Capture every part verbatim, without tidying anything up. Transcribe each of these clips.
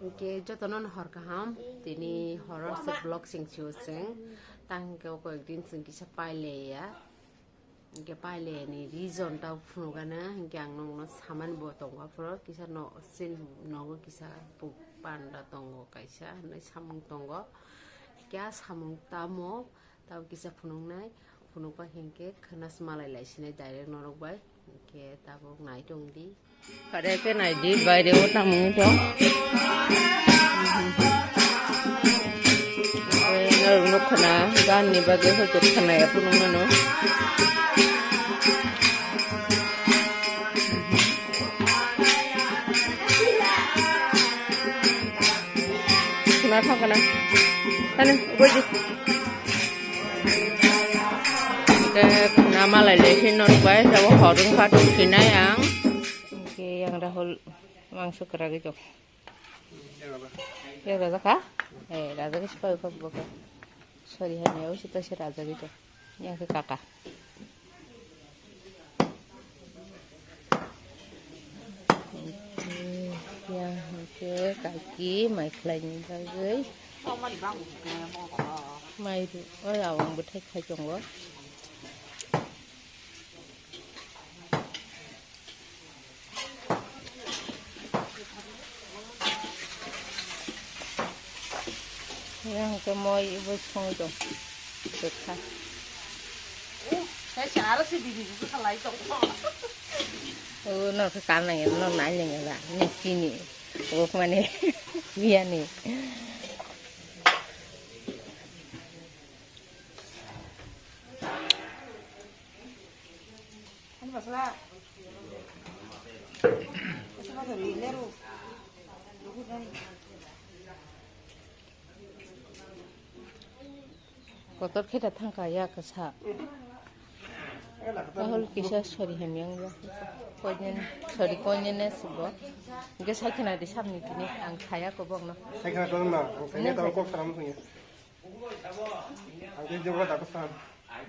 Hwnkhe jotono no hor kaham, tini horo se vlog sing sio chwng, tang hwnkhe o koi ek din chwng kisa paile ya, hwnkhe paile ni reason ta phunukgana, hwnkhe ang nokno samani bo tongo aphuru, kisa no sin nogo kisa panda tongo kaisa hinwi samung tongo, kya samung tamo. Tabuk kisa phunuknai, phunukba hinkhe khwnas malai lai sinai direct norok bai, hinkhe tabuk nai tong di. Kare khe nai di, baire o tamo wng tong. Norok no khwna, gan ni bagwi hoito khwna ya phunuknano. Khwna thang khwna. Tani, ubo di. Khe khwna malai le khe norok bai, tabuk hor wngkha tongphinai ang. Khe yang Rahul mangso kwragwi tong. Yang rajak kha? Eh, rajak khe sipai kha bo khe. Sorry, hai, miyao sita se rajagwi tong. Yang khe kaka. Yang khe kaki mai khlaini bagwi. Mai ru, o rawang bwthai khai tongo. Yang khe moi ibo songwi tong. Bwkha. Sai se aro se bini bwkha lai tong. O no khe kan nang ya, no nai nang ya, ni chini. O mane biyani. Kotor khe da thangkha ya kasa. Tahol kisa sori hamyang ya. Koinen, sori koinen ne sibo. Ge sai khna di samni tini ang khaya ko bokno. Sai khna to na, ang sai ne to kok saram sungya. Ang tei jebra daksa.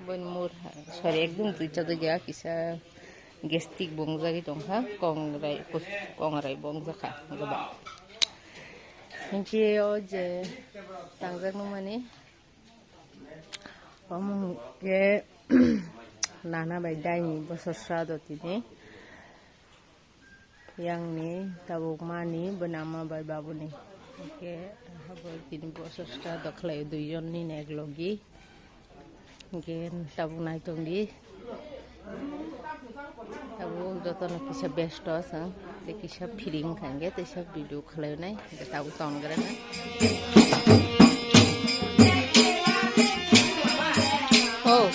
Bon mur, sorry, ekdom twi chajak ya, kisa gastric bongjagwi tongkha, kongrai, kus-, kongrai bongjak kha, goba. Hinkhe o je tangjak nukmani, omo hinkhe nana bai daini bosor sado tini. Yang ni tabuk mani bwnama bai babuni. Oke, abo tini bosor sado khlai duijon ni nek logi. Oke, tabuk nai tong di. Tabuk jotono kisa besto aswng, tei kisa free wngkha hinkhe, teisa video khlainai, hinkhe tabuk tongna gra na. Oh.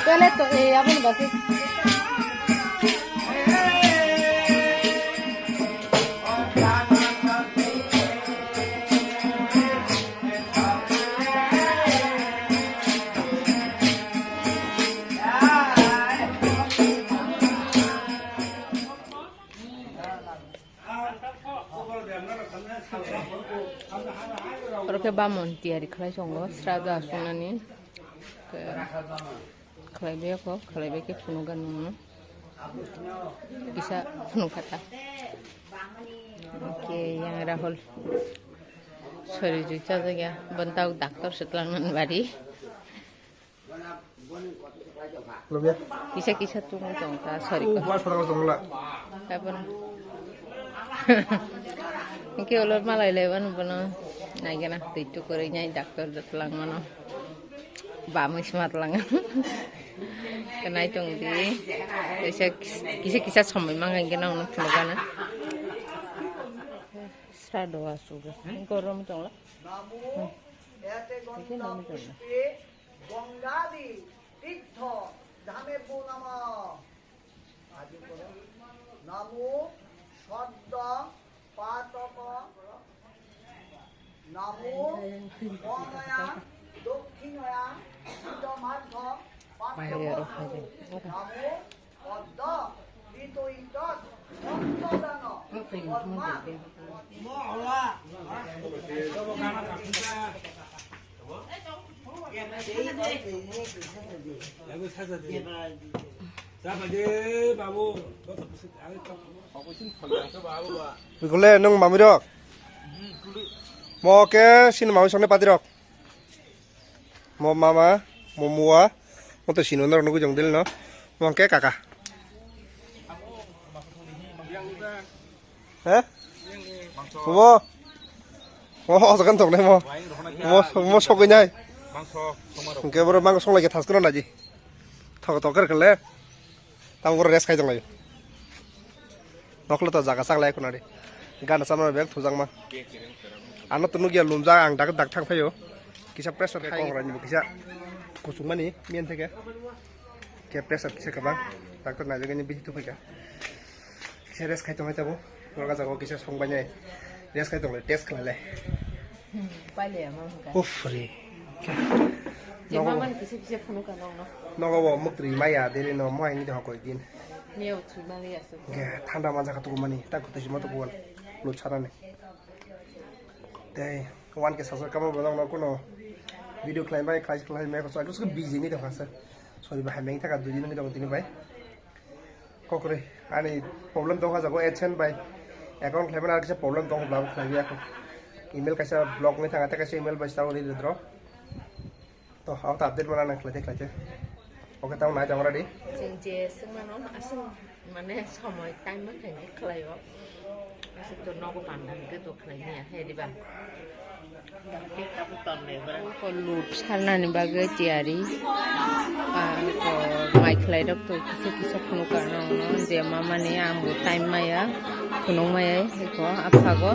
Pele to, eh, aboni bagwi. Oro khe bamon tiyari khlai tongo, srado asuknani. Khlaibai kho, khlaibai khe phunukgani nungno. Kisa phunukha ta. Oke, yang Rahul. Sori jui chajakya, boni tabuk doctor se twlangnani bari. Lubya. Kisa kisa tungwi tong ta, sori ko. Bas pora tong la. Tabon. Hwnkhe ulo malai lai bono, bono naigena twi tukurwi nai doctor da twlangmano. Bamwi sima twlang. Khe nai tong di. Kisa, kisa, kisa somoi mangkha hwnkhe nangno phunukgana. Srado aswk. Hwnkhe oro wng tong la. Hmm. Hwnkhe nangno tong la. Gongadi তীর্থ ধামেভ্যো নমঃ। আদি করো। নমো সদ্য পাতক। নমো পদয়া দক্ষিণয়া কৃতমার্ঘ পাঠ্যবস্তু। নমো পদ্ম কৃতৈতৎ ভক্তদান কর্মা। Bikole nung mamirok. Mo ke sini mami songne patirok. Mo mama, mo mua, mo to sino norok nugui jong dil no. Mo ke kaka. He? Mo. Mo ojagan tongnai mo. Mo, mo sogwi nai. Hingke boro mangso songlai khe thaskeno naji. Thok thok khe khle. Tamo boro rest khai tonglai. Nokle to jaga sak lai khuna di. Gana samna bek thujakma. Ano to nugya lumjak ang dak dak thang phaio. Kisa pressure khai kong rani kisa. Kusuk mani miyan theke. Ke pressure kisa kaba. Doctor na jagani bithi tu phaika. Kisa rest khai tonglai tabo. Borok jaga kisa song bai nai. Rest khai tonglai test khlai lai. Paile ama hwnkha. Uff re. Jemma man kisa kisa phunu ka nong no. Nogo bo mukri maya dele no mo ang ni hokoi din. Meo chui mali asu. Ge thanda ma jaga tuku mani tak kutu jima tuku wan. Lu chara ni. Tei one K subscriber bo nong no kuno video khlai mai khlai khlai mai ko so busy ni de hasa. Sorry ba hameng thaka dui din ngi dong tini bai. Kokre, ani problem tongkha jago, AdSense bai account khlaiman ar kisa problem tongkha, bla khlaiya kho. Email kaisa block ni thanga, tei kaisa email bai start ri dro. To, hao ta update mana nang khlaite khlaite. Oke, tamo nai tamo ready. Chwng je swngmano, aswng mane somoi time ma khaini khlaio. Aswk to nogo panda hwnkhe to khlaini ya, he diba? Ko lut sarnani bagwi tiyari. Ah, ko mai khlai rok to kisa kisa phunuk ano ono je mamani ang bo time maya phunuk maya ko aphago.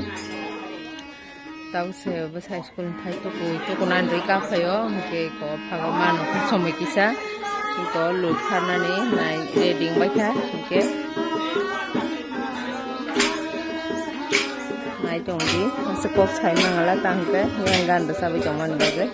Tabuk se bwsai school phai tuku tuku nan rwi kaphaio hwnkhe ko aphago mano somoi kisa ko lut sarnani nai ready wngbai kha hwnkhe. Nai tong di, masa kok sai mangala tang khe, yang gan da sabai tong mani bagwi.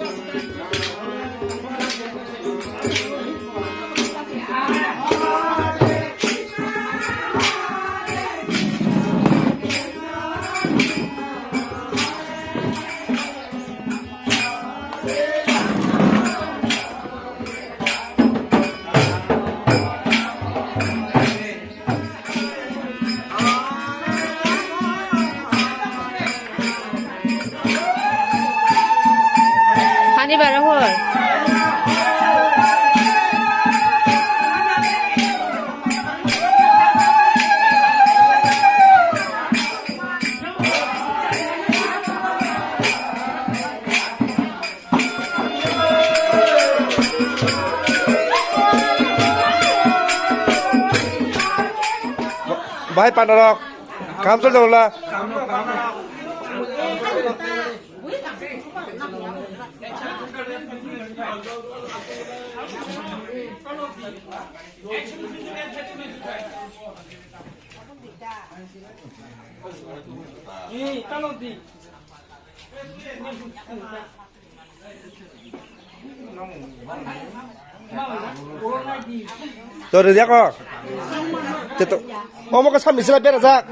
Hani bara hor. Bahai pandarok, kam choli tongo la. To rwdi ako. Te to. Omo khe sami sila berajak.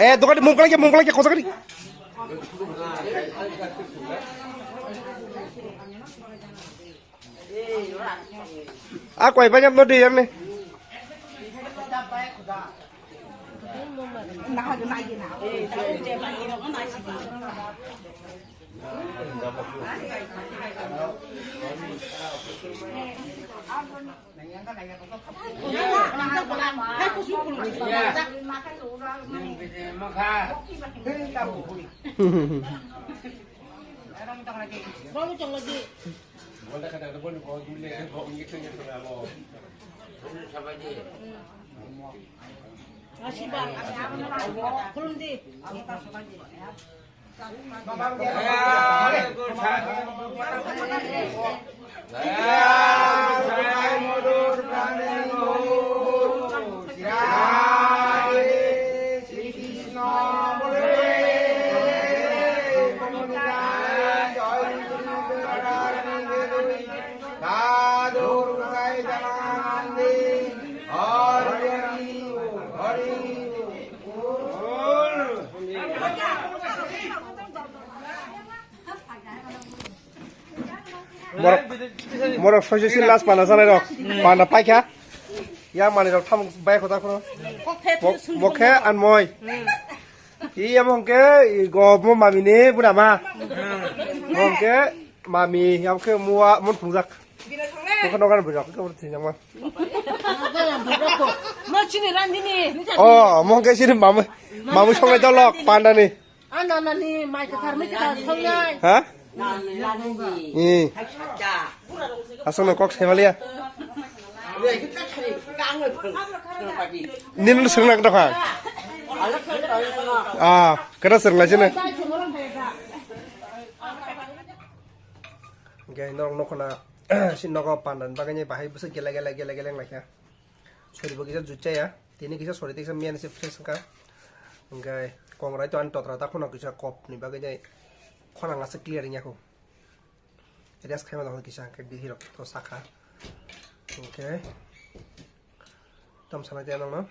Eh, dokan mungkal ke, mungkal ke, kosa kari. Ah, koi banyak no de yarne. Sadhu Sai Janandi. Hari Hari Bol. Mor, mor soise sin last panda sanai rok. Panda paikha. Yang mani rok tham bai kota kono. Mokhe an moi. Iya mongke go mo mami ni buna ma. Mongke mami yang ke mua mon phungjak. Mokhe nokan bujak ke bur thinjang ma. No chini randini. Oh, mongke sini mamu mamu songai dolok panda ni. Ano nani mai kathar mai kathar songai. Ha? Nani. Asal no kok semaliya. Nini swrwng nang tokha. Ah, kada swrwng lai sini. Oke, norok nokho na si nogo pandan bagani bahai bwswk gele gele gele gele wnglaikha. Sori bo kisa juchaya, tini kisa sori teksa miyan se fresh wngkha. Oke, kongrai to ani totra ta khuna kisa kop ni bagani khona ngasa clear wngya kho. Rest khaima dong kisa hwnkhe bihirok to sakha. Hwnkhe tam sanai tei nangno.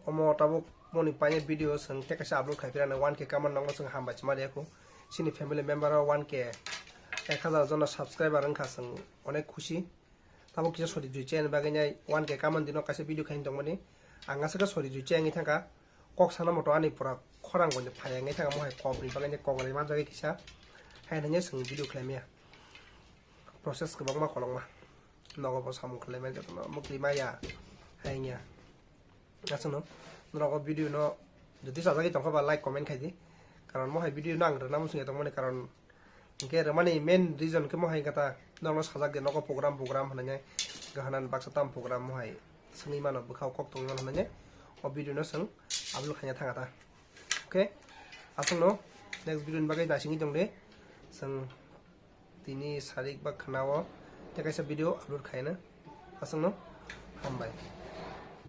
Omo tabuk moni paine video chwng tei kaisa upload khai phirani one K kaman nangno chwng hambai chwma riyakhu. Chini family member o one K ek hazar jona subscriber wngkha chwng onek khusi. Tabuk kisa sori jui chayani bagwi nai one K kaman dino kaisa video khaini tongmani. Ang aswk khe sori jui chayangwi thangkha. Kok sana moto ani pura khorang gonja phai wngwi thangkha mohai kok ni bagwi nai kok rai manjagwi kisa. Hai nangya chwng video khlaimaya. Process kwbangma kolokma. Nogo bo samung khlaimaya jotono mukti maya. Hai wngya. Aswkno norok o video no jodi sajagwi tongkha ba like comment khaidi. Karon mohai video no ang rwna muchungya tongmani karon hwnkhe rwmani main reason khe mohai wngkha ta norokno sajak de nogo program program hwnwi gahana baksa tam program mohai swngwi mano bwkhao kok tongwi mano hwnwi o video no chwng upload khaina thangkha ta. Okay, aswkno next video ni bagwi naisingwi tongdi chwng. Tini sarik ba khwnao tei kaisa video upload khaina aswkno hambai.